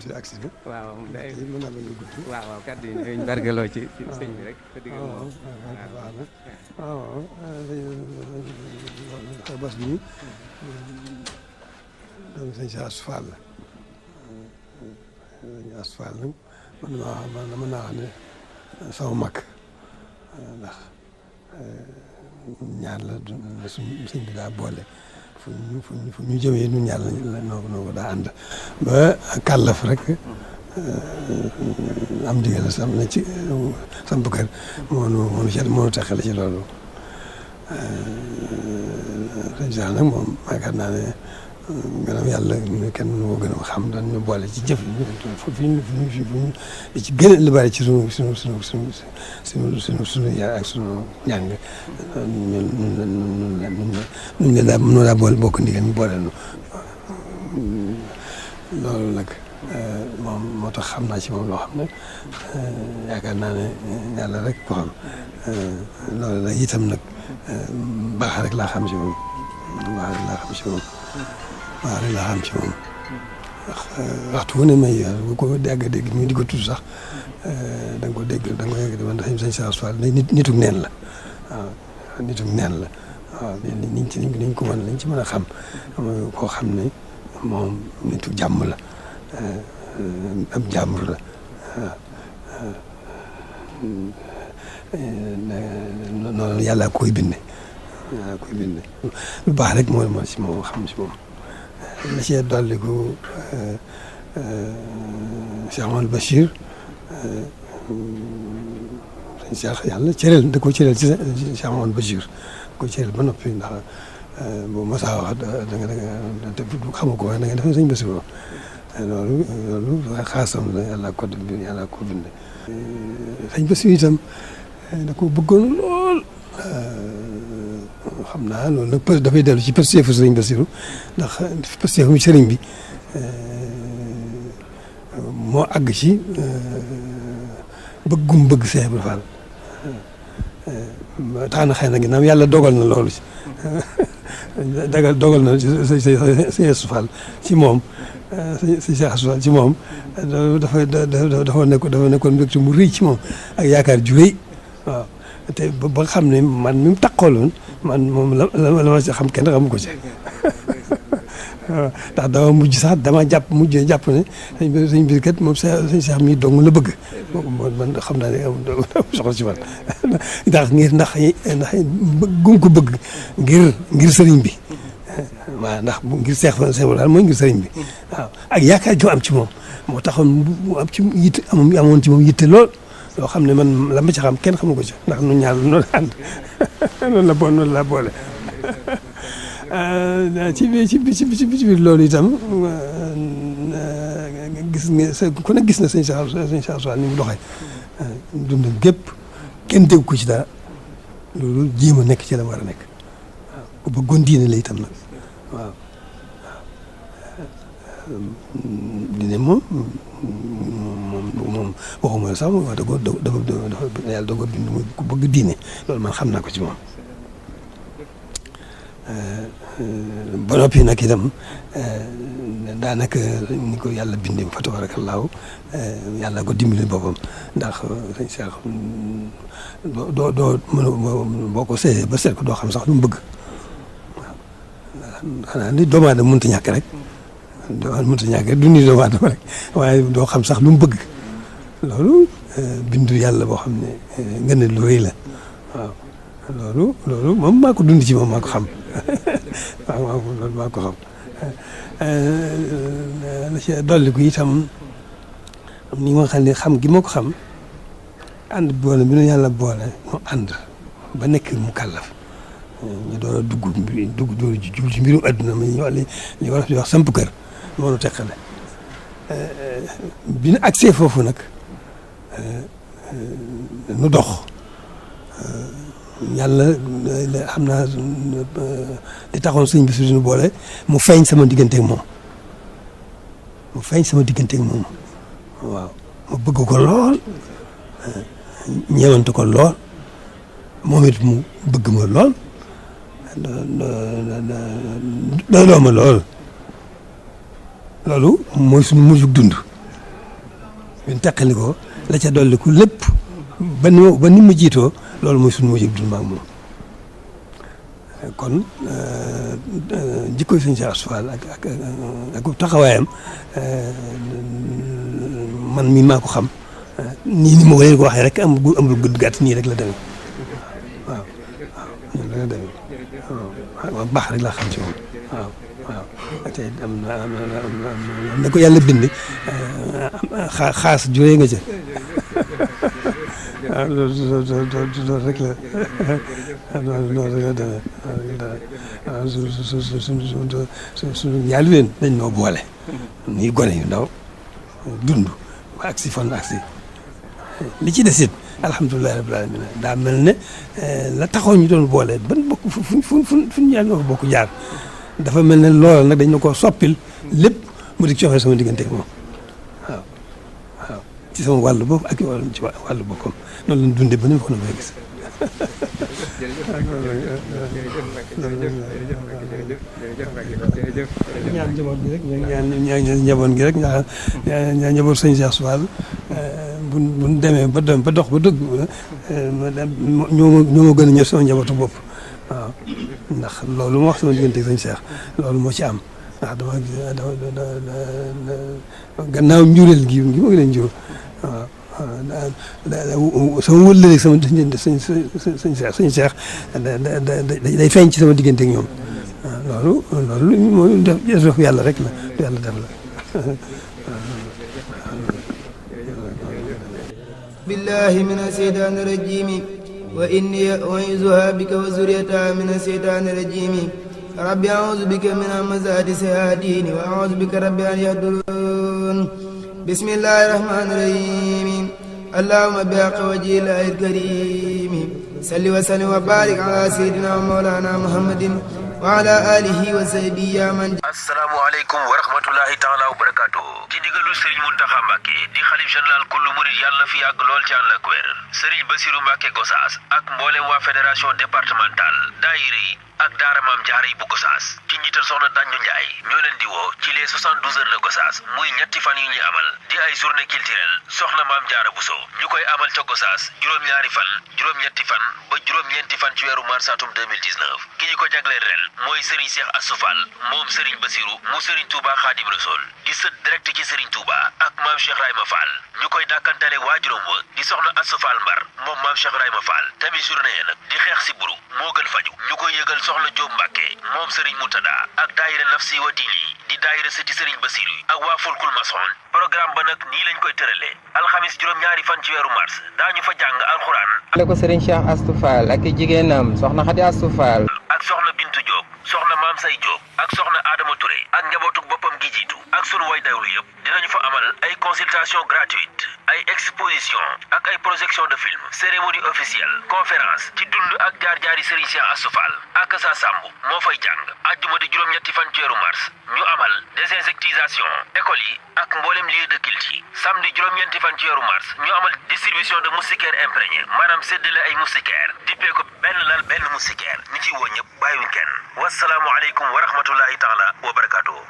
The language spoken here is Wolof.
agsi na. waaw day mën naa bañ a gudd. waaw kàddu yi ñu barkeloo ci sëñ bi rek. te digg moom waaw bas bi doon sëñ si asfaal la. sëñ asfaal nag mën naa wax ne sama mag ndax ñaar la suñu sëñ bi daa boole fu ñu jëmee ñun ñaar la noo ko daa ànd ba kàllaf rek am ndigal sam na ci samp kër moo teqale ci loolu sëñ Cheikh nag moom yaakaar naa ne gannaaw yàlla kenn mënu ko gën a xam dañ ñu boole ci jëf fi ñu ci gën a lu bari ci sunu yaay ak sunu njàng ñun daa boole bokk ndigal ñu boole nu loolu nag moom moo tax xam naa ci moom loo xam ne yaakaar naa ne yàlla rek ko xam loolu nag itam nag baax rek laa xam ci moom baax rek laa xam ci moom waaw rek laa xam ci moom waxtu wu ne may bu ko dégg muy di ko tudd sax da nga ko dégg da nga ko yegg man sëñ Cheikh Fall nituk neen la waaw nituk neen la waaw niñ ko mën lañ ci mën a xam koo xam ne moom nitu jàmm la ab jàmbur la waaw noonu yàlla koy binde yàlla koy binde lu baax rek moo si moom xam si moom la ci dolli ko Cheikh Amadou Bachir sëñ Cheikh yàlla cëreel da ko cëreel ci Cheikh Amadou Bachir da ko cëreel ba noppi ndax bu Massa wax da nga xamu ko waaye da nga def sëñ Bachir loolu xaasam la yàlla ko bind sëñ Bachir itam da ko bëggoon lool xam naa loolu nag dafay dellu ci pësteefu sëriñ Basiru ndax pësteefu sëriñ bi moo àgg ci bëggum bëgg Seex Ibra Faal tax na xëy na ginnaaw yàlla dogal na loolu ci dogal na Seex Faal ci moom Seex Faal ci moom dafa nekkoon mbégte mu rëy ci moom ak yaakaar ju rëy waaw te ba xam ne man mi mu taqooloon man moom la ma ci xam kenn xamu ko ci ndax dama mujj sax mujjee jàpp ne sëñ bi kat moom sëñ Cheikh mi dong la bëgg man xam naa ne soxla ci man ndax gum ko bëgg ngir sëriñ bi waaw ndax ngir Cheikh daal mooy ngir sëriñ bi waaw ak yaakaar ju am ci moom moo taxoon mu am ci yitte amoon ci moom yitte lool loo xam ne man la ma ci xam kenn xamu ko ci ndax nu ñaar noonu la ànd noonu la boole ci biir loolu itam gis nga ku ne gis na sëñ Cheikh Fall ni mu doxee dundam gépp kenn dégg ko ci dara loolu jéem a nekk ci la war a nekk waaw ku bëggoon diine la itam nag waaw diine moom waxuma sax yàlla da ko bind ku bëgg diine loolu man xam naa ko ci moom ba noppi nag itam daanaka ni ko yàlla bindee fa tabaarakallaahu yàlla ko dimbali boppam ndax sëñ Cheikh doo mën boo ko seetee ba seet ko doo xam sax lu mu bëgg waaw xanaa ni doomu aadama mënut a ñàkk rek du ni doomu aadama rek waaye doo xam sax lu mu bëgg loolu bindu yàlla boo xam ne nga ne lu rëy la waaw loolu moom maa ko dund ci moom maa ko xam waaw loolu maa ko xam la ci dolli ko itam ni nga xam ne xam gi moo ko xam ànd boole bi nu yàlla boole mu ànd ba nekk mu kàllaf ñu doon a dugg jublu ci mbirum adduna ma ñu li war di wax samp kër moo nu teqale bi nu agsee foofu nag nu dox yàlla xam naa di taxoon sëñ bi suñu boole mu feeñ sama digganteeg moom waaw ma bëgg ko lool ñeewante ko lool moom it mu bëgg ma lool doyloo ma lool loolu mooy suñu mujjug dund ñun teqali ko la ca dolli ku lépp ba ni mu jiitoo loolu mooy suñu mujj dund maag moom kon jikkoy sëñ Cheikh Astou Fall ak taxawaayam man mii maa ko xam nii ma ko leen ko waxee rek amul gudd gàtt nii rek la demee waaw waaw la demee waaw baax rek laa xam ci moom waaw tey am na ko yàlla bind xaas juree nga ca waaw loolu rek la loolu rek la demee waaw suñu ñaari leen dañ noo boole ñuy gone yu ndaw dund ba agsi fan agsi li ci des it alhamdulilah rabbil alamin daa mel ne la taxoon ñu doon boole ban bokk fu ñu ñoo bokk jaar dafa mel ne loolu nag dañ na koo soppil lépp mu di coxee sama diggante ak moom waaw waaw ci sama wàllu bopp ak ci wàllu boppam noonu lañ dundee ba ni ma ko na may gis ñaan njaboot gi rek ñaan njaboot gi rek ñaan njaboot sëñ Cheikh Astou Fall buñ demee ba dox ba dëgg ñoo ma gën a ñor sama njabootu bopp waaw ndax loolu moo wax sama diggante ak sëñ Cheikh loolu moo ci am ndax dama gannaaw njureel gi ma ngi leen jur waaw sama wëllëg sama sëñ Cheikh day feeñ ci sama diggante ak ñoom waaw loolu mooy def yàlla rek la yàlla def la billahi mina shaytaani rajiim wa inni u'iizuhaa bika wa zurriyyatahaa mina shaytaani rajiim rabbi a'uuzu bika min hamazaati shayaatiin wa a'uuzu bika rabbi an yahduruun bismillahi rahmaani rahiim allahumma bihaqqi wajhillaahi al-kariim salli wa sallim wa baarik alaa sayyidinaa wa mawlaanaa muhammadin wa ala alihi wa sahbihi ya man. asalaamaaleykum wa rahmatulahi taala wa barakaatu. ci ndigalu Serigne Mountakha Mbacké di xalif général kullu murid yàlla fi yàgg lool ci ànd ak wér Serigne Bassirou Mbacké Gossas ak mboolem waa fédération départementale daayira yi ak daara Maam Jaara yi bu Gossas ci njiital soxna Dañu Njaay ñoo leen di woo ci les 72 heures de Gossas muy ñetti fan yu ñuy amal di ay journée culturelle soxna Maam Jaara Bousso ñu koy amal ca Gossas juróom-ñaari fan juróom-ñetti fan ba juróom-ñeenti fan ci weeru mars atum 2019 ki ñu ko jagleel ren mooy Serigne Cheikh Astou Fall moom Serigne Bassirou mu Serigne Touba Khadim Rassoul di sët direct ci Serigne Touba ak Maam Cheikh Rayma Fall ñu koy dàkkantale waajuram wa di soxna Astou Fall Mbar moom Maam Cheikh Rayma Fall tamit journée nag di xeex si buru moo gën faju ñu koy yëgal soxna Jóob Mbàkke moom Serigne Moutada ak daayira Nafsi wa Diini di daayira sëti Serigne Bassirou ak waa Fulkul Mason programme ba nag nii lañ koy tëralee alxamis juróom-ñaari fan ci weeru mars daañu fa jàng alxuraan le ko Serigne Cheikh Astou Fall ak jigéenam soxna Xadi Astou Fall ak soxna Bintu Diop soxna Maam Say Diop ak soxna Adama Touré ak njabootuk boppam gi jiitu ak sunu way dawlu yëpp dinañu fa amal ay consultation gratuite ay exposition ak ay projection de film cérémonie officielle conférence ci dund ak jaar-jaari Serigne Cheikh Astou Fall ak sa Samb moo fay jàng ajjuma di juróom-ñetti fan ci weeru mars ñu amal désinsectisation école yi ak mboolem lieu de culte yi samedi juróom-ñeenti fan ci weeru mars ñu amal distribution de moustiquaires imprégnés maanaam séddale ay moustiquaires dippee ko benn lal benn moustiquaire ñi ci woo ñëpp bàyyiwuñ kenn wasalaamu aleykum wa rahmatullahi taala wa barakatuhu